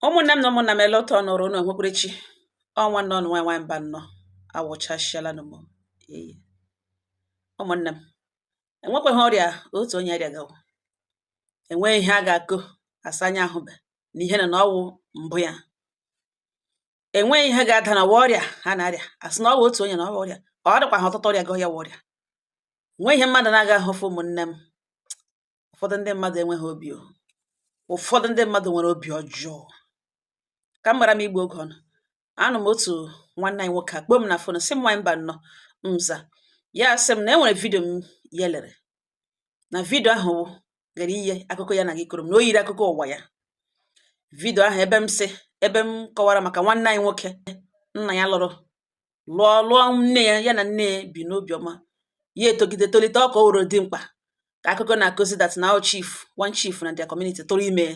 Ụmụnne m na ụmụnna m, ele otu ọ nọrọ unu enwekwerechi ọnwa nnọọ nwaanyị nwaanyị mba nnọọ awụchasịala nụ m. Ee, ụmụnne m, enwekweghị ọrịa otu onye arịagawo, enweghị ihe a ga-akọ asa anya ahụbe na ihe na ọwụ mbụ ya. Enweghị ihe ga-ada na ọwa ọrịa ha na-arịa asị na ọwụ otu onye na ọwa ọrịa. Ọ dịkwa ha ọtụtụ ọrịa gọ ya wụ ọrịa. Enweghị ihe mmadụ na-aga ahụfụ. Ụmụnne m, ụfọdụ ndị mmadụ enweghị obi o, ụfọdụ ndị mmadụ nwere obi ọjọọ. Ka m gbara m igbu oge ọnụ, anụ m otu nwanne anyị nwoke a kpọọ m na phone, sị m, "Nwaanyị mba nnọọ." Nza ya sị m na e nwere video m ya lere, na video ahụ wụ gara iye akụkọ ya na gị kọrọ m, na o yiri akụkọ ụwa ya. Video ahụ ebe m sị, ebe m kọwara maka nwanne anyị nwoke nna ya lụrụ lụọ lụọ nne ya, ya na nne ya bi n'obiọma. Ya etogide tolite, ọ ka o were dị mkpa ka akụkọ na-akụzi that na ọ chief, one chief na their community tụrụ ime ya,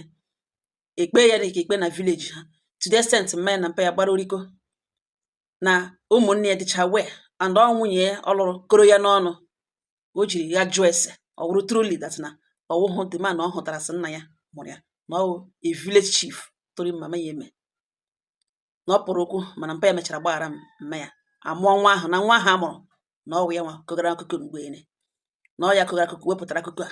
ekpe ya dịka ikpe na village ha, to the extent mma ya na mpa ya gbara oriko na ụmụnne ya dịcha well, and ọ nwunye ya ọ lụrụ koro ya n'ọnụ. O jiri ya jụọ ese, ọ wụrụ truly that na ọwụhụ the man ọ hụtara sị nna ya mụrụ ya, na ọ wụ a village chief tụrụ mama ya ime, na ọ pụrụ okwu. Mana mpa ya mechara gbaghara mma ya, amụọ nwa ahụ, na nwa ahụ a mụrụ na ọ wụ ya nwa kọgara akụkọ mgbe na ọ ya kọgara akụkọ wepụtara akụkọ a.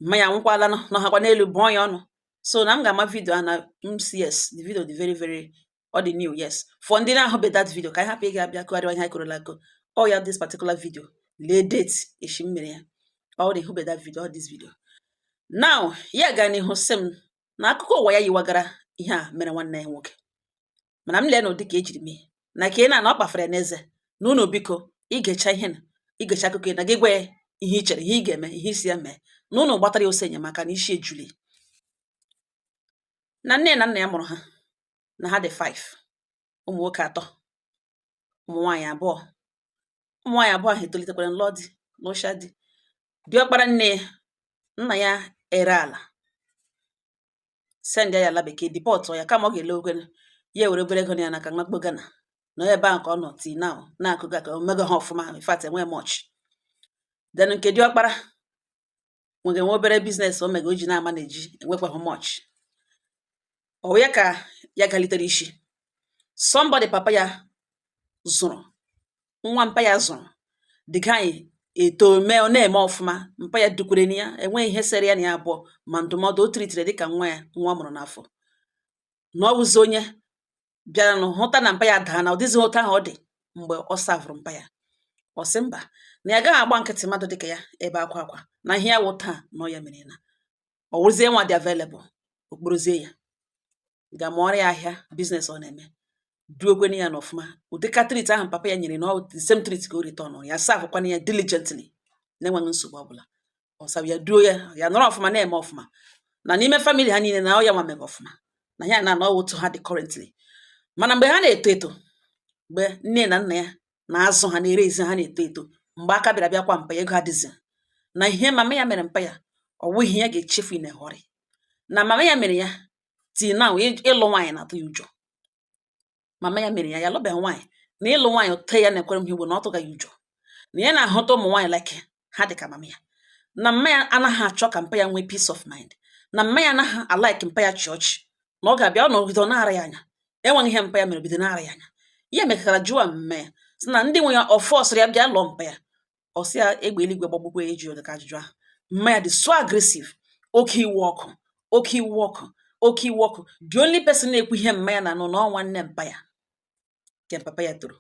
Mma ya anwụkwala nọ nọhakwa n'elu bụọ ya ọnụ. So na m ga-ama video a na mcs the video dị very very, ọ dị new. Yes, for ndị na-ahụbe that video, ka anyị hapụ ịga abịa kụgharịwa ihe anyị kọrọla akọ. Ọ ya, this particular video, lee date echi m mere ya. Ọ dị hụbe that video, ọ this video now. Ya gaa n'ihu sị m na akụkọ ụwa ya yiwagara ihe a mere nwanne ya nwoke, mana m lee na ụdị ka ejiri mee na ka ị na-ana ọ kpafere ya n'eze na unu biko igecha ihe na igecha akụkọ ya na gị gwa ya ihe i chere, ihe ị ga-eme, ihe isi ya mee, na unu gbatara ya ọsọ enyemaka na isi ejuli. Na nne na nna ya mụrụ ha na ha dị 5: ụmụ nwoke atọ, ụmụ nwaanyị abụọ. Ụmụ nwaanyị abụọ ahụ etolitekwara, lụọ di, lụsha di. Diọkpara nne ya, nna ya ere ala, send ya ala bekee, deport ya, kama ọ ga-ele obere ya, ewere obere ego na ya n'aka makpo Ghana nọ ebe ahụ ka ọ nọ till now, na-akụga ka o mego ha ọfụma. In fact, enwe much. Then nke diọkpara nwere nwe obere business o mega o ji na-ama na-eji enwekwaghị much. Ọ ya ka ya galitere isi somebody papa ya zụrụ, nwa mpa ya zụrụ. The guy eto mee, ọ na-eme ọfụma. Mpa ya dukwere na ya, enweghị ihe sere ya na ya abụọ, ma ndụmọdụ o tiritere dịka nwa ya, nwa ọ mụrụ n'afọ. Na ọ wụzi onye bịara nụ hụta na mpa ya daa, na ọ dịghịzị otu ahụ ọ dị mgbe ọ savụrụ mpa ya. Ọ sị mba, na ya agaghị agba nkịtị mmadụ dịka ya ebe akwa akwa na ihe ya wụ taa na ọ ya mere na ọ wụrụzie nwa dị available, okporozie ya ga mụọrọ ya ahịa business ọ na-eme, duokwene ya n'ọfụma. Ụdịka treat ahụ papa ya nyere na ọ the same treat ka o return ya, serve-kwana ya diligently na-enweghị nsogbu ọbụla. Ọ sab ya, duo ya, ya nọrọ ọfụma, na-eme ọfụma na n'ime family ha niile, na ọ ya nwa mega ọfụma na ya na ọ otu ha dị currently. Mana mgbe ha na-eto eto, mgbe nne na nna ya na-azụ ha, na-ere ezi ha na-eto eto, mgbe aka bịara bịakwa mpa ya, ego adịzi na ihe mama ya mere mpa ya, ọ wụghị ihe ya ga-echefu in a hurry. Na mama ya mere ya till now, ịlụ nwaanyị na-atụ ya ụjọ. Mama ya mere ya, ya lụbeghị nwaanyị, na ịlụ nwaanyị ote ya na-ekwere m igbo na ọ tụga ya ụjọ, na ya na-ahụta ụmụ nwaanyị like ha dị ka mama ya, na mma ya anaghị achọ ka mpa ya nwee peace of mind, na mma ya anaghị alike mpa ya chị ọchị, na ọ ga-abịa ọ nọgide ọ na-ara ya anya. Enweghị ihe mpa ya mere, bido na-ara ya anya. Ya mekara jụọ mma ya sị na ndị nwe ya ọfọ sịrị ya bịa lụọ mpa ya. Ọ sị ya egbe eluigwe gbagbukwa ya. Eji ụdịka ajụjụ ahụ, mma ya dị so aggressive, oke iwe ọkụ, oke iwe ọkụ, oke iwe ọkụ. The only person na-ekwu ihe mma ya na anụ na ọ nwanne mpa ya nke papa ya toro,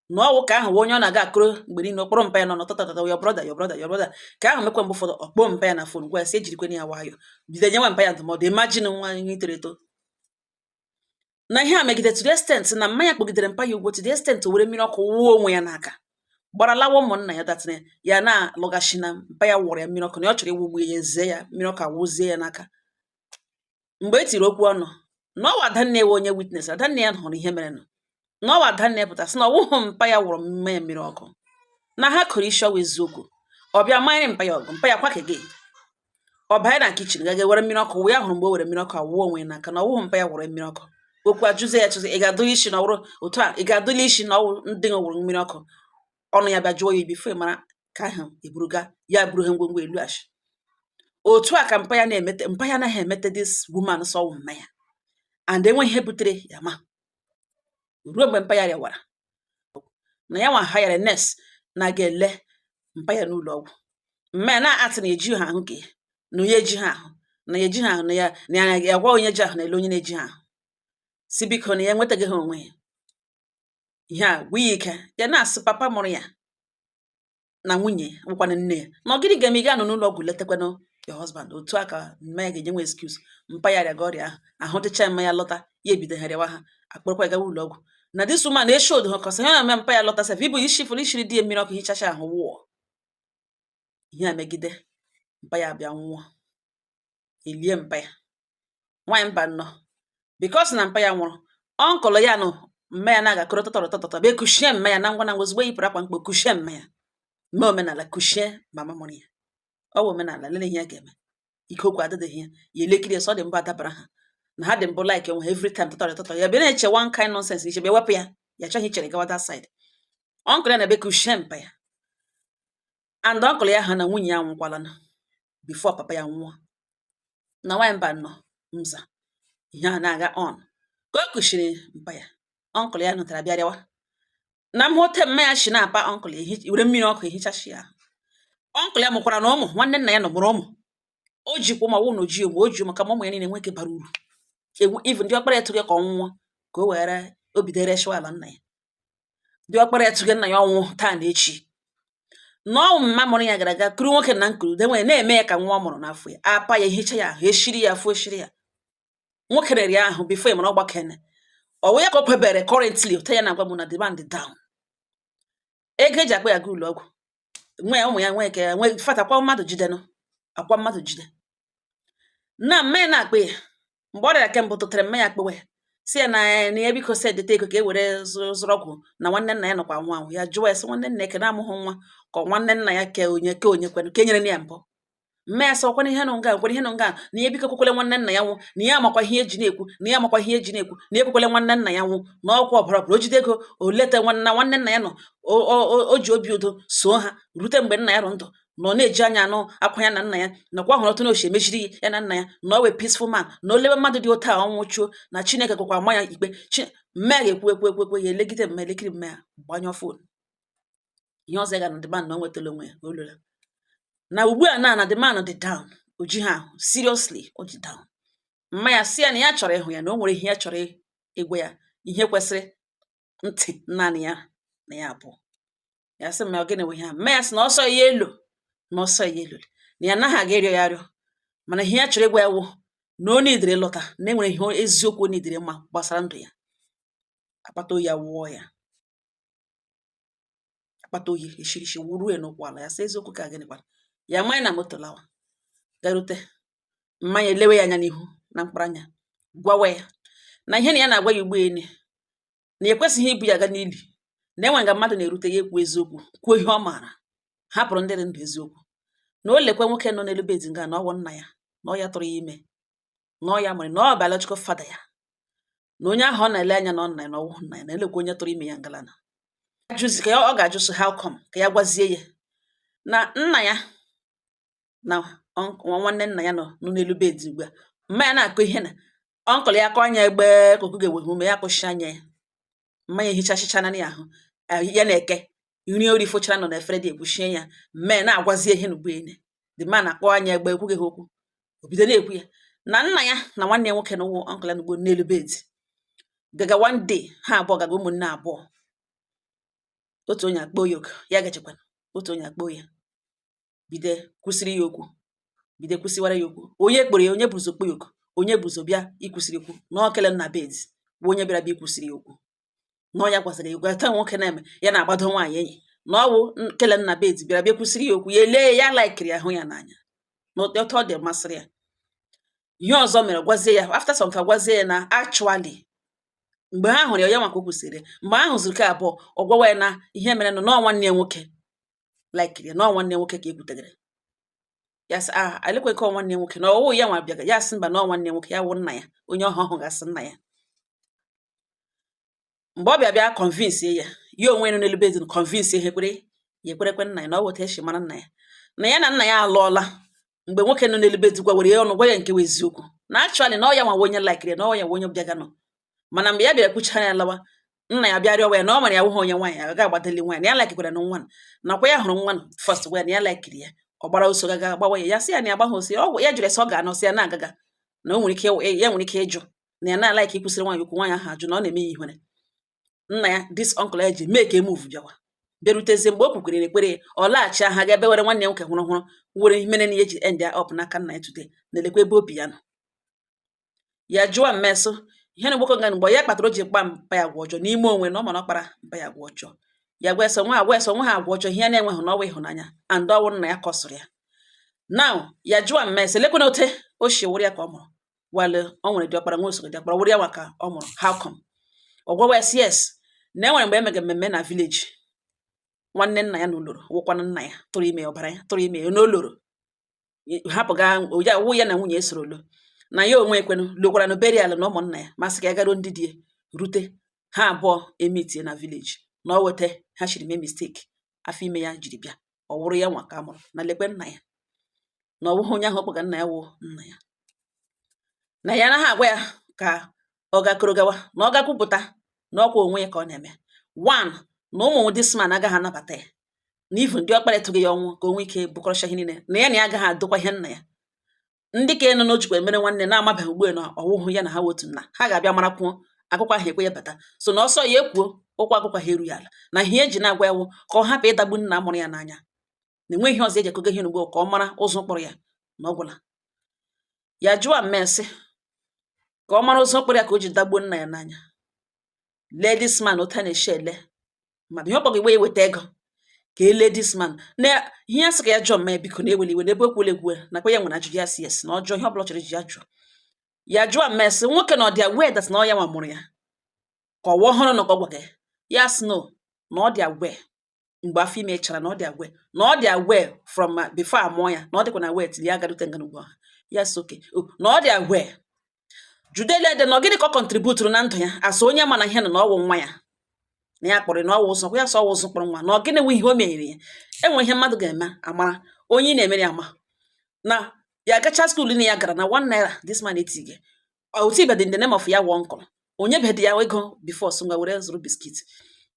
na ọwụ ka ahụ onye ọ na-aga akụrụ mgbe niile okpọrọ mpa ya nọ n'ọtọtọtọ, "Your brother, your brother, your brother." Ka ahụ mekwa mgbe ụfọdụ ọkpọ mpa ya na phone, gwa ya sị ejirikwana ya nwayọ, bido nyewa mpa ya ndụmọdụ. Imagine nwa ihe toro eto na ihe a megide to the extent na mma ya kpọgidere mpa ya ụgwọ, to the extent o were mmiri ọkụ wụọ onwe ya n'aka, gbara lawa ụmụnna ya, datịrị ya na-alụghachi na mpa ya wụrụ ya mmiri ọkụ, na ọ chọrọ iwugbu ya, eze ya mmiri ọkụ awụzie ya n'aka. Mgbe e tiri okwu ọnụ na ọwa adanne ewe onye witness, adanne ya hụrụ ihe merenụ, na ọwa adanne pụta sị na ọwụhụ mpa ya wụrụ mma ya mmiri ọkụ, na ha kụrụ isi ọwa eziokwu. Ọ bịa manyere mpa ya ọgụ, mpa ya kwakege, ọ banye na kitchen gaga were mmiri ọkụ wụ ya. Hụrụ mgbe o were mmiri ọkụ awụọ onwe ya n'aka, na ọwụhụ mpa ya wụrụ mmiri ọkụ. Okwu ajụzie ya chụzi, ị ga-adụli isi na ọwụrụ otu a, ị ga-adụli isi na ọwụ ndị wụrụ mmiri ọkụ ọnụ ya? Bịa jụọ ya before mara ka ahụ eburuga ya buru ha ngwongwo elu ashi. Otu a ka mpa ya na-emete, mpa ya anaghị emete this woman sọ mma ya. And enweghị ihe butere ya, ma ruo mgbe mpa ya rịawara na ya nwa hayara nurse na-aga ele mpa ya n'ụlọ ọgwụ. Mma ya na-atị na eji ha ahụ, ka ya na onye eji ha ahụ, na ya eji ha ahụ, na ya gwa onye ji ahụ na ele onye na-eji ha ahụ, si biko, na ya enwetaghị ha onwe ya. Ihe a gwụ ya ike. Ya na-asị papa mụrụ ya na nwunye nwụkwana nne ya, na ọ gịnị ga-eme ị ga-anọ n'ụlọ ọgwụ letakwanụ your husband? Otu a ka mma ya ga-enye nwe excuse. Mpa ya rịaga ọrịa ahụ, ahụ dịcha mma, ya lọta, ya ebidogharịwa ha, akpọrọkwa ya gawa ụlọ ọgwụ. Na this woman na-esho odo ha kọsị ha na-eme. Mpa ya lọta sef, ibu isi fụrụ ishiri di ya mmiri ọkụ, hichacha ahụ, wụọ ihe a megide. Mpa ya bịa nwụọ, elie mpa ya. Nwaanyị mba nnọọ, because na mpa ya nwụrụ, uncle ya nọ, mma ya na-agakọrọ tọtọrọ tọtọtọ, bịa kushie mma ya na ngwa na ngwa. Ozugbo yipụrụ akwa mkpo, kushie mma ya, mee omenala, kushie mama mụrụ ya. Ọ bụ omenala lele ihe ya ga-eme. Ike okwu adịdịghị ya, ya elekiri ya, sọ dị mbụ adabara ha na ha dị mbụ like onwe ha every time, tọtọrọ tọtọ. Ya bịa na-eche one kind nonsense iche, bịa wepụ ya, ya chọghị ichere gawa that side. Uncle ya na-ebe kushie mpa ya, and uncle ya ha na nwunye ya nwụkwala before papa ya nwụọ. Na nwaanyị mba nọ nza, ihe a na-aga on ka o kushiri mpa ya, uncle ya nụtara, bịa rịawa na m hụte mma ya shi na-apa uncle ya were mmiri ọkụ ehichashi ya. Uncle ya mụkwara na ụmụ nwanne nna ya nọ mụrụ ụmụ, o jikwa ụmụ ọwụ na oji ụmụ, o ji ụmụ kama ụmụ ya niile nwoke bara uru. Even dị ọkpara etụghị ka ọ nwụọ ka o were o bido reshiwa ala nna ya. Dị ọkpara etụghị nna ya ọnwụ taa na echi na ọ mma mụrụ ya gara aga kuru nwoke na nkuru de nwere na-eme ya ka nwa ọ mụrụ n'afọ ya. Apa ya, ehicha ya ahụ, eshiri ya afọ, eshiri ya. Nwoke rere ya ahụ before ya mara ọgbakene ọwụ ya ka o kwebere. Currently, ụta ya na-agwa m na the man dị down, ego eji akpa ya ga ụlọ ọgwụ nwe ụmụ ya nwee ke nwee fat akwa mmadụ jidenụ akwa mmadụ jide na mma ya na-akpa ya. Mgbe ọ rịara kemgbe tụtara mma ya akpịwa ya, si ya na ya biko sendete ego ka e were zụrụ ọgwụ, na nwanne nna ya nọkwa anwụ anwụ. Ya jụwa ya sị, nwanne nna eke na-amụghị nwa, ka ọ nwanne nna ya ke onye ke onye kwenụ ka e nyere ya mbụ. Mma ya sị ọkwana ihe nụ nga, kwere ihe nụ nga, na ya biko kwekwele nwanne nna ya nwụ, na ya amakwa ihe eji na-ekwu, na ya amakwa ihe eji na-ekwu, na ekwekwele nwanne nna ya nwụ, na ọkwa ọbara ọbara o jide ego o leta nwanne nwanne nna ya nọ. O ji obi udo soo ha rute mgbe nna ya rụ ndụ, na ọ na-eji anya anụ akwa ya na nna ya nakwa hụrụ otu na ochi emechiri ya na nna ya, na ọ wee peaceful man, na o lewe mmadụ dị otu a ọnwụ chuo, na Chineke gwakwa ama ya ikpe. Chi mma ya ga-ekwu ekwu ekwu ekwu ya, elegide mma, elekiri mma ya, gbanyụọ phone. Ihe ọzọ ya ga na the man na o nwetala onwe ya o lola na ugbu a na the man dị down, o ji ha ahụ seriously, o ji down. Mma ya sị ya na ya chọrọ ịhụ ya, na o nwere ihe ya chọrọ ịgwa ya, ihe kwesịrị ntị naanị ya na ya abụọ. Ya sị ma gịnị bụ ihe a? Mma ya sị na ọsọ ya elo, na ọsọ ya elo, na ya anaghị aga ịrịọ ya arịọ, mana ihe ya chọrọ ịgwa ya wụ na o nidere lọta, na enwere ihe eziokwu o nidere mma gbasara ndụ ya. Akpata oyi awụọ ya, akpata oyi eshirishi wuruo ya n'ụkwụ ala. Ya sị eziokwu ka gịnị kwara ya? Mmanya na moto lawa, garute mmanya, elewe ya anya n'ihu na mkpụrụ anya, gwawa ya na ihe na ya na-agwa ya ugbu eni, na ekwesịghị ibu ya aga n'ili, na enwe nga mmadụ na-erute ya ekwu eziokwu, kwuo ihe ọ maara, hapụrụ ndị dị ndụ eziokwu, na o lekwe nwoke nọ n'elu bed nga, na ọwụ nna ya, na ọ ya tụrụ ya ime, na ọ ya mụrụ, na ọ biological father ya, na onye ahụ ọ na-ele anya na ọ nna ya, na ọwụ nna ya, na elekwa onye tụrụ ime ya ngalana ajụzi ka ya ọ ga-ajụsị how come, ka ya gwazie ya na nna ya na nwanne nna ya nọ nọ n'elu bed ugbu a. Mma ya na-akụ ihe na uncle ya akọ anya egbe ka okwu ga-ewe ume ya kụchi anya ya. Mma ya ehichachịchana ya ahụ ya na-eke nri ori fụchara nọ n'efere dị egwuchie ya. Mme na-agwazie ihe n'ugbu ene, the man akpọ anya egbe, ekwughị ha okwu. O bido na-ekwu ya na nna ya na nwanne ya nwoke na ụwụ uncle ya n'ugbo n'elu bed gaga. One day ha abụọ gaga, ụmụnne abụọ, otu onye akpọ ya oku, ya gachakwana, otu onye akpọ ya, bido kwụsịrị ya okwu, bido kwụsịwara ya okwu. Onye kpọrọ ya, onye bụzọ kpọ ya oku, onye bụzọ bịa ikwụsịrị okwu, na ọ kele nna bed bụ onye bịara bịa ikwụsịrị ya okwu, na ọ ya gwasịrị ya okwu taa. Nwoke na-eme ya na-agbado nwaanyị enyi, na ọ wụ kele nna bed bịara bịa kwụsịrị ya okwu. Ya elee ya, laikiri ya, hụ ya n'anya na otu ọ dị masịrị ya. Ihe ọzọ mere, gwazie ya after some time, gwazie ya na actually mgbe ha hụrụ ya, ya maka o kwụsịrị mgbe ahụ zuru ke abụọ, ọ gwawa ya na ihe mere nụ nọọ nwanne ya nwoke laikiri ya, nọọ nwanne ya nwoke ka e kwutegere ya. Sị ah, alekwe nke ọ nwanne ya nwoke na ọwụ ya nwa bịaga. Ya sị mba, nọọ nwanne ya nwoke, ya wụ nna ya, onye ọhụ ọhụ gasị nna ya. Mgbe ọ bịa bịa convince ya, ya onwe nọ n'elu bed convince ihe kwere ya, ekwerekwe nna ya na ọ wụ otu esi mara nna ya, na ya na nna ya alụọla. Mgbe nwoke nọ n'elu bed gwawere ya ọnụ, gwa ya nke wụ eziokwu. Na actually na ọ ya nwa onye likiri ya, na ọ ya nwa onye bịaga nọ. Mana mgbe ya bịara kwuchara ya lawa, nna ya bịa rịọwa ya na ọ mara ya wụghị onye nwaanyị ya ga-agbadeli nwaanyị, na ya likekwara na nwa nakwa ya hụrụ nwa first gwa ya na ya likiri ya. Ọ gbara ọsọ gaga gbawa ya, ya sị ya na ya gbagha osi ọ ya jụrụ ese ọ ga-anọ, sị ya na-agaga na o nwere ike ya nwere ike ịjụ na ya na-alike ikwusịrị nwaanyị okwu, nwaanyị ahụ ajụ na ọ na-eme ya ihere. Nna ya, this uncle ya ji mee ka e move bịawa bịarutezie. Mgbe o kwukwere ekpere ya, ọ laghachi aha ga ebe were nwanne ya nwoke hụrụ hụrụ were mere na ihe ji end ya up n'aka nna ya today, na-elekwa ebe obi ya nọ. Ya jụọ mmesụ ihe na nwoke nga mgbe ya kpatara o ji kpa mpa ya agwa ọjọọ n'ime onwe na ọ ma na ọ kpara mpa ya agwa ọjọọ. Ya gwa eso nwa agwa eso nwa ha agwa ọjọọ, ihe ya na-enweghị na ọwa ịhụnanya and ọwụ nna ya kọsụrụ ya. Now ya jụọ mmesụ elekwana ote o si wụrụ ya ka ọ mụrụ wale ọ nwere diọkpara nwa osogo diọkpara wụrụ ya nwa ka ọ mụrụ. How come? Ọ gwawa ya sị yes, na e nwere mgbe emege mmemme na village, nwanne nna ya na ụlọrọ wụkwanụ nna ya tụrụ ime, ọbara ya tụrụ ime na oloro hapụ ga ya wụ ya na nwunye esoro lo na ya onwe ekwenụ lokwara na burial na ụmụnna ya masị ka ya garuo ndị di ya rute ha abụọ emitie na village na ọ weta ha shiri mee mistake, afọ ime ya jiri bịa, ọ wụrụ ya nwa ka a mụrụ na lekwe nna ya na ọ bụghị onye ahụ ọ kpọga nna ya wụ nna ya, na ya anaghị agwa ya ka ọ gakoro gawa na ọ gakwupụta na ọkwa onwe ya ka ọ na-eme one na ụmụ this man agaghị anabata ya, na even ndị ọkpara etụghị ya ọnwụ ka o nwee ike bụkọrọcha ihe niile, na ya na ya agaghị adụkwa ihe nna ya. Ndị ka nọ n'ojikwa emere nwanne na-amabeghị ugbu a na ọwụhụ ya na ha wotu nna ha ga-abịa marakwuo akụkọ ahụ ekwe ya bata so na ọsọ ya ekwuo ụkwụ akụkọ ha eru ya ala, na ihe eji na-agwa ya wụ ka ọ hapụ ịdagbu nna mụrụ ya n'anya, na enweghị ihe ọzọ eji ekogo ihe n'ugbo ka ọ mara ụzọ kpọrọ ya na ọ gwụla. Ya jụọ mmesị ka ọ mara ụzọ kpọrọ ya ka o ji dagbuo nna ya n'anya. Lee this man otu a na-eshi ele mmadụ ihe ọ kpọga igbe ya weta ego ka ele this man na ihe ya sị ka ya jụọ mma ya biko na eweli iwe na ebe o kwuola ekwu nakwa ya nwere ajụjụ. Ya sị yes, na ọ jụọ ihe ọbụla ọ chọrọ iji ya jụọ. Ya jụọ mmesị nwoke na ọ dị aware that na ọ ya nwa mụrụ ya ka ọwa ọhụrụ na ka ọ gwaga ya. Ya sị no, na ọ dị aware mgbe afọ ime chara, na ọ dị aware, na ọ dị aware from before amụọ ya, na ọ dịkwa na aware till ya garute nga n'ugbu a. Ya sị okay, na ọ dị aware. Judele dị na ọ gịnị ka ọ contributuru na ndụ ya asa onye ma na ihe nọ na ọwụ nwa ya na ya kpọrọ na ọwụ ụzọ ya sọ ọwụ ụzọ kpọrọ nwa, na ọ gịnị wụ ihe o mere ya. Enwere ihe mmadụ ga-eme amara onye ị na-emere ya ama na ya gacha school na ya gara na ₦1 this man etige otibedi in the name of ya wụ uncle onye bedi ya ego before so ngwa were zụrụ biscuit.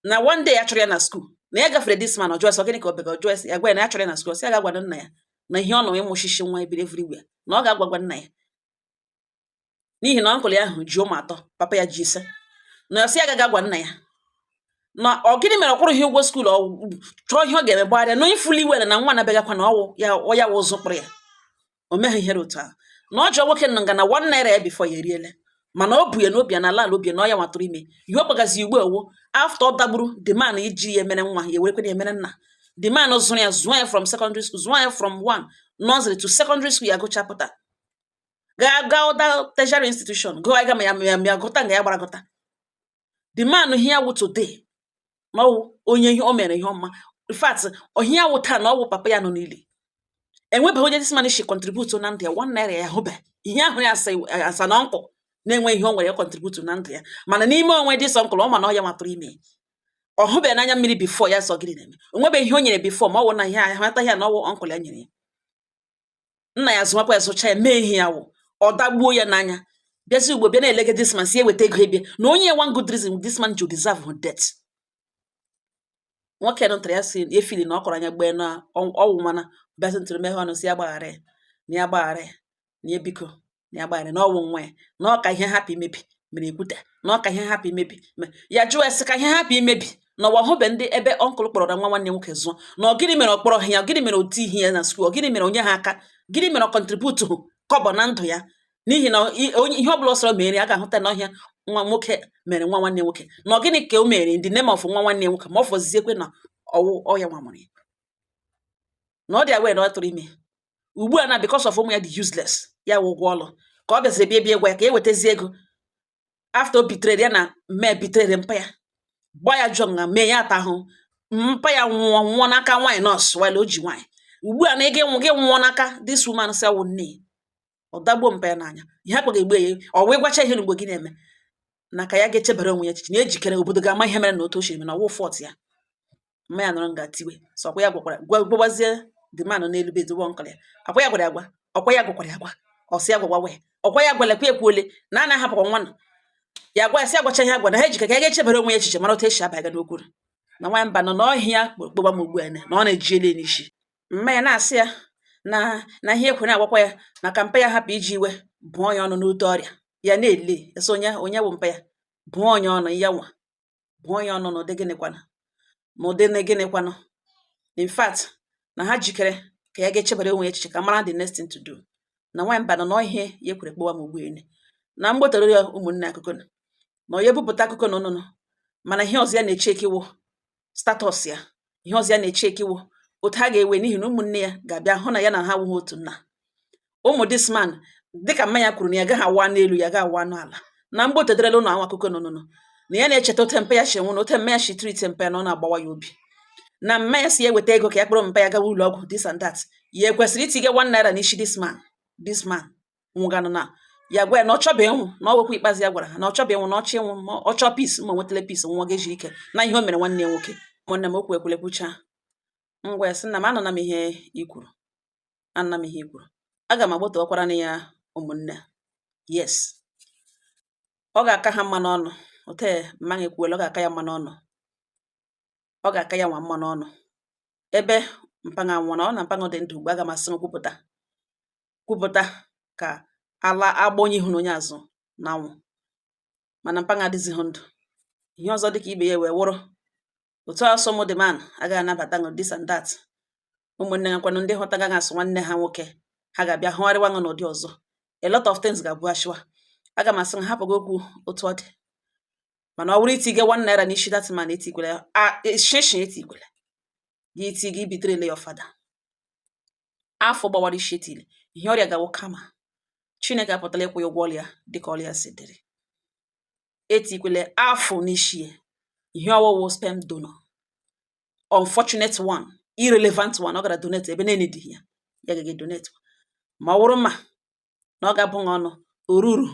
Na one day ya chọrọ ya na school na ya gafere this man, ọ jụọ sọ gịnị ka o bega, ọ jụọ ya gwa ya na ya chọrọ ya na school, sị ya ga-agwa nna ya na ihe ọ nọ ịmụchichi nwa ebiri everywhere, na ọ ga-agwagwa nna ya n'ihi na uncle ya ahụ ji ụmụ atọ, papa ya ji 5, na ọ sị ya agaghị agwa nna ya na ọ gịnị mere ọ kwụrụghị ụgwọ school, ọ chọọ ihe ọ ga-eme gbagharịa na onye fully well na nwa na-abịaghakwa na ọwụ ya ọ ya wụ ụzọ kpụrụ ya. O meghị ihere otu ahụ na ọ jụọ nwoke nọ nga na ₦1 ya before ya eriele, mana o bu ya n'obi ya na ala ala obi ya na ọ ya nwatụrụ ime ihe ọ kpagazi ugbu ewu after ọ dagburu the man iji ya mere nwa ya werekwa ya mere nna. The man zụrụ ya, zụọ ya from secondary school, zụọ ya from one nursery to secondary school, ya gụchapụta gaa gaa ụda tertiary institution gụọ ya ma ya ma ya ma ya gụta nga ya gbara gụta. The man ihe ya wụ today na ọwụ onye ihe o mere ihe ọma. In fact, ihe ya wụ taa na ọwụ papa ya nọ n'ili enwebeghị onye this man shi contribute na ndụ ya ₦1 ya hụbe ihe ahụ ya asa asa na uncle na-enwe ihe o nwere ya contribute na ndụ ya. Mana n'ime onwe this uncle ọ ma na ọ ya nwatụrụ ime, ọ hụbeghị n'anya mmiri before ya sọ gịnị na-eme, o nwebeghị ihe o nyere before ma ọ wụ na ihe ahụ ataghị ya na ọwụ uncle ya nyere ya. Nna ya zụmakwa ya zụcha ya mee ihe ya wụ ọ dagbuo ya n'anya, bịazi ugbo bịa na-elege this man si eweta ego ebie na onye ya one good reason this man ji deserve her death. Nwoke nụtara ya si efili na ọ kọrọ anya gbee na ọwụ, mana bịazi ntụrụ meghe ọnụ si ya gbaghara ya, na ya gbaghara ya, na ya biko na ya gbaghara, na ọwụ nwa ya, na ọ ka ihe hapụ imebi mere ekwute, na ọ ka ihe hapụ imebi ya. Jụọ ya sị ka ihe hapụ imebi na ọwa hụbe ndị ebe uncle kpọrọ na nwa nwanne nwoke zụọ, na ọ gịnị mere ọ kpọrọ ya, gịnị mere otu ihe ya na school, ọ gịnị mere onye ha aka, gịnị mere ọ contribute kọbọ na ndụ ya, n'ihi na onye ihe ọbụla ọ sọrọ mere ya ga-ahụta na ọhịa nwa nwoke mere nwa nwanne nwoke, na ọ gịnị ka o mere in the name of nwa nwanne nwoke, ma ọ fọziekwe na ọwụ ọ ya nwa mụrụ ya, na ọ dị aware na ọ tụrụ ime ugbu a na because of ụmụ ya dị useless ya wụ ụgwọ ọlụ ka ọ bịaziri bịa bịa gwa ya ka e wetazie ego after o bitere ya na mee bitere mpa ya gba ya jụọ nga mee ya ata ahụ mpa ya nwụọ nwụọ n'aka nwaanyị nọọsụ while o ji nwaanyị ugbu a na ị ga-enwụ gị nwụọ n'aka this woman sị awụ nne ya ọ dagbuo mpa ya n'anya ihe akpọga egbe ya ọ wee gwacha ihe n'ugbo gị na-eme na ka ya ga-echebara onwe ya echiche na ejikere obodo ga-ama ihe mere na otu o siri eme na ọwụ fault ya. Mma ya nọrọ nga tiwe sọ ọkwa ya gwakwara gwagwazie the man n'elu bed wọ uncle ya akwa ya gwara ya agwa ọkwa ya gwakwara ya agwa ọ sị ya gwagwa wee Ọkwa ya gwalekwa ekwuole na a na-ahapụkwa nwa nọ ya gwa ya sị agwacha ihe agwa na ha ejike ka ya ga-echebere onwe ya echiche, mara otu esi abaga n'okwu na nwa mba nọ n'ọhịa kpọgba m ugbu a na ọ na-eji elu n'isi. Mma ya na-asị ya na ihe ekwe na-agwakwa ya na ka mpa ya hapụ iji iwe bụọ ya ọnụ n'ute ọrịa ya na-ele ya. Sị onye onye bụ mpa ya bụọ onye ọnụ ya nwa bụọ ya ọnụ n'ụdị gịnịkwanụ, n'ụdị na gịnịkwanụ. In fact, na ha jikere ka ya ga-echebara onwe ya echiche ka mara the next thing to do. Na nwa mba nọ n'ọhịa ya ekwere kpọwa m ugbu a na mgbotere ya ụmụnne akụkọ na onye bupụta akụkọ na ụnụnụ. Mana ihe ọzọ ya na-eche ekiwo status ya, ihe ọzọ ya na-eche ekiwo otu ha ga-ewe, n'ihi na ụmụnne ya ga-abịa hụ na ya na ha awụghị otu nna. Ụmụ this man, dịka mma ya kwuru, na ya gaghị awa n'elu, ya gaghị awa n'ala na mgbotederela ụlọ anwa akụkọ n'ụnụnụ. Na ya na-echeta ote mpa ya si enwu na ote mma ya si treat mpa ya, na ọ na-agbawa ya obi, na mma ya si eweta ego ka ya kpọrọ mpa ya gawa ụlọ ọgwụ, this and that. Ya ekwesịrị itinye ₦1 n'isi this man, this man nwụganụ. Na ya gwa ya na ọ chọba ịnwụ, na ọ nwekwa ikpeazụ ya gwara ha na ọ chọba ịnwụ, na ọchọ ịnwụ, ma ọ chọọ peace, ma nwetara peace nwa ga-eji ike na ihe o mere nwanne ya nwoke. Nwanne m, okwu ekwule kwucha ngwa ya sị na m anụna m ihe i kwuru, anụna m ihe i kwuru, aga m agbotọkwara na ya ụmụnne. Yes, ọ ga-aka ha mma n'ọnụ ote mma ekwuola, ọ ga-aka ya mma n'ọnụ, ọ ga-aka ya nwa mma n'ọnụ ebe mpaghara nwụọ na ọ na mpaghara dị ndụ ugbu. Aga m asị m kwupụta, kwupụta ka ala agba onye ihu na onye azụ na anwụ, mana mpaghara adịzighị ndụ. Ihe ọzọ dịka ibe ya wee wụrụ otu ọsọ mụ dị man agaghị anabata ṅụ this and that. Ụmụnne ha kwanụ, ndị hụtaga asụ nwanne ha nwoke, ha ga-abịa hụgharịwa ṅụ n'ụdị ọzọ. A lot of things ga-abụ ashiwa. Aga m asị m hapụghị okwu otu ọ dị, mana ọ bụrụ itige ₦1 n'isi that man, etikwela a shishi, etikwela gị iti gị bitrele your father afọ gbawara isi etili ihe ọrịa gawo. Kama Chineke apụtala ịkwụ ya ụgwọ ọlụ ya dịka ọlụ ya si dịrị. Etikwele afọ n'isi ya. Ihe ọwụwụ sperm donor, unfortunate one, irrelevant one, ọ gara donate ebe na-enedighị ya, ya gaghị donate. Ma ọ bụrụ ma na ọ ga-abụ ọnụ oruru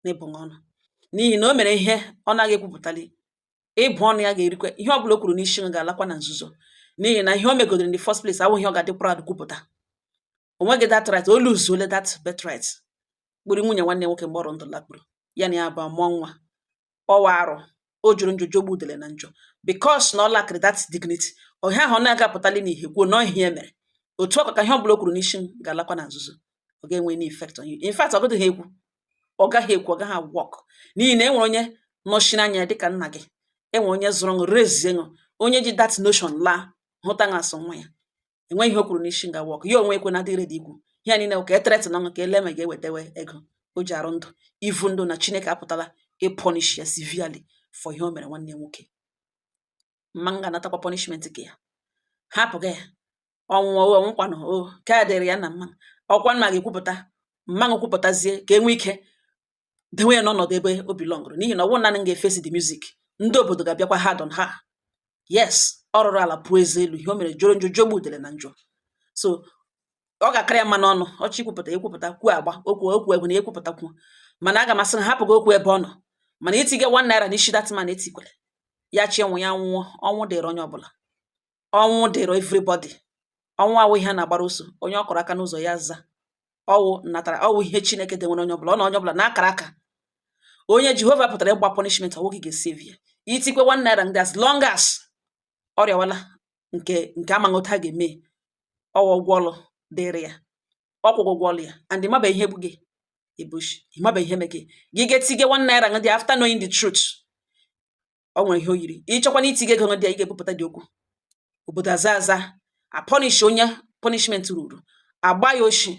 na ịbụ ọnụ, n'ihi na o mere ihe ọ naghị ekwupụtali ịbụ ọnụ ya ga-erikwe ihe ọbụla o kwuru n'isi ga-alakwa na nzuzo, n'ihi na ihe o megodoro in the first place awụghị ọ ga-adị proud kwupụta. O nweghị that right, o luzuole that birthright. Kpụrụ nwunye nwanne nwoke mgbe ọrụ ndụ lakpuru ya na ya bụ mụọ nwa ọwa arụ o juru njọ, jogbu udele na njọ, because na ọ lakịrị that dignity ọhịa ahụ ọ na-agapụtali n'ihe kwuo na ihe mere otu ọka ka ihe ọbụla o kwuru n'isi m ga-alakwa na nzuzo. Ọ ga-enwe any effect on you. In fact, ọ gaghị ekwu, ọ gaghị ekwu, ọ gaghị work, n'ihi na e nwere onye nọchiri anya dịka nna gị, e nwere onye zụrụ ṅụ, rezie ṅụ, onye ji that notion laa hụta ṅụ asụ nwa ya. Enweghị ihe o kwuru n'isi nga work. Ya onwe ekwe na adịghị ready ikwu ihe a niile ka e threaten ọṅụ ka ele ma ga-ewetawe ego o ji arụ ndụ ivu ndụ, na Chineke apụtala ịpunish ya severely for ihe o mere nwanne ya nwoke. Mma m ga-anatakwa punishment ka ya hapụ gị ya ọnwụ ọnwụkwanụ o ka a dịrị ya na mma ọkwa mma ga-ekwupụta mma kwupụtazie ka e nwee ike dewe ya n'ọnọdụ ebe o belongụrụ, n'ihi na ọ bụrụ naanị m ga-efesi the music, ndị obodo ga-abịakwa hard on her. Yes, ọ rụrụ ala pụọ eze elu. Ihe o mere jụrụ njọ, jogbu udele na njọ. So ọ ga-akara ya mma n'ọnụ ọchị ikwupụta, ekwupụta kwuo agba okwu okwu egwu na ekwupụta kwuo. Mana aga m asị na hapụghị okwu ebe ọ nọ, mana itinye ₦1 n'isi that man, etikwele ya. Chi nwụ ya nwụọ, ọnwụ dịrị onye ọbụla, ọnwụ dịrị everybody. Ọnwụ awụ ihe a na-agbara ọsọ, onye ọ kọrọ aka n'ụzọ ya za ọwụ natara ọwụ ihe Chineke denwere onye ọbụla, ọ na onye ọbụla na-akara aka. Onye Jehova pụtara ịgba punishment, ọwụ gị ga-esave ya itikwe ₦1 ndị. As long as ọrịawala nke amaghị otu a ga-eme, ọwụ ụgwọ ọlụ dịrị ya, ọ kwụgwọ ụgwọ ọlụ ya. And ịmaba ihe gbu gị ebushi, ịmaba ihe me gị, gị ga-etige ₦1 ndị after knowing the truth. Ọ nwere ihe o yiri ịchọkwa na itige ego ndị a, ị ga-ebupụta dị okwu obodo aza aza a punish onye punishment ruru agba ya oshi.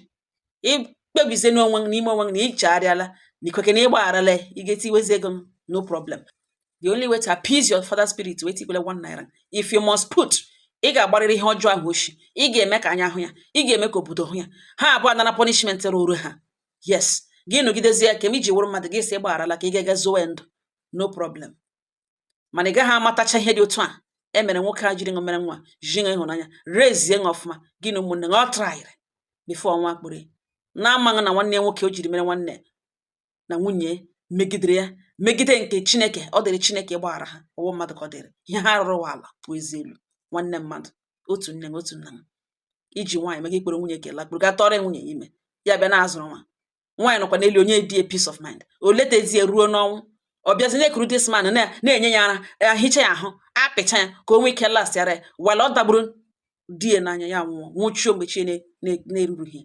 Ikpebizie n'onwe n'ime onwe na ichegharịala na ikweke na ịgbagharala, ị ga-etiwezi ego m, no problem. The only way to appease your father spirit wee tikwele ₦1. If you must put, ị ga-agbarịrị ihe ọjọọ ahụ oshi, ị ga-eme ka anya hụ ya, ị ga-eme ka obodo hụ ya, ha abụọ nara punishment ruru ha. Yes, gị nọgidezie ka m iji wụrụ mmadụ gị si ịgbagharala ka ị ga-aga zowe ndụ, no problem. Mana ị gaghị amatacha ihe dị otu a e mere nwoke a jiri ṅụ mere nwa ji ṅụ ịhụnanya rezie ṅụ ọfụma, gị na ụmụnne ṅụ ọ traịrị before ọnwa kpụrụ na-amaghị na nwanne ya nwoke o jiri mere nwanne na nwunye megidere ya, megide nke Chineke. Ọ dịrị Chineke ịgbaghara ha, ọwụ mmadụ ka ọ dịrị. Ihe ha rụrụ ala pụ ezi elu. Nwanne mmadụ, otu nne, otu nna, iji nwaanyị mega ikpere nwunye ka lakpụrụ gaa tọrọ nwunye ime ya bịa na-azụrụ nwa. Nwaanyị nọkwa n'elu onye di peace of mind. O letezie ruo n'ọnwụ, ọ bịazi na-ekuru this man na-enye ya ara, ahicha ya ahụ, apịcha ya ka o nwee ike last yara ya wala. Ọ dagburu di ya n'anya, ya nwụọ nwụchuo mgbe chi na-erurughị.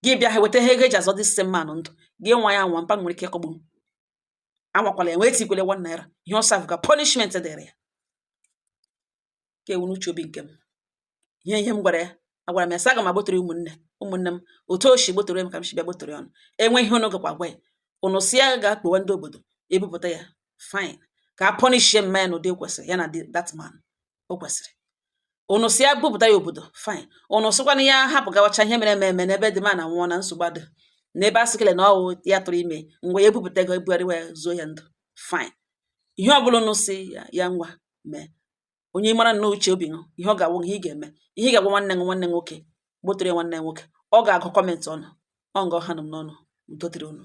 Gị bịa ha weta ha ego eji azọ this same man ndụ. Gị nwa ya nwa mpa nwere ike ịkọgbu m. Anwakwala ya, wee tikwele ₦1. Ihe ọ serve ka punishment dịrị ya ka ewu n'uche obi nke m. Ihe m gwara ya, agwara m ya sị, aga m agbotoro ụmụnne m otu o si gbotoro m ka m si bịa gbotoro ya ọnụ. Enwe ihe unu gakwa gwa ya, unu si ya ga-akpọwa ndị obodo ebupụta ya, fine, ka a punishie mma ya n'ụdị o kwesịrị ya na that man o kwesịrị. Unu si ya bupụta ya obodo, fine. Unu sịkwana ya hapụ gawacha ihe mere eme eme n'ebe dị ma na nwụọ na nsogbu adị n'ebe a sịkịlị na ọwụ ya tụrụ ime ngwa ya ebupụta ego ebugharịwa ya zuo ya ndụ, fine. Ihe ọbụla unu si ya, ya ngwa mee. Onye mara na uche obi ṅụ ihe ọ ga-awụ, ihe ị ga-eme, ihe ị ga-agwa nwanne gị, nwanne nwoke gbotoro ya, nwanne nwoke ọ ga-agụ comment ọnụ ọ nga ọha nọ m n'ọnụ. Udo dịrị unu.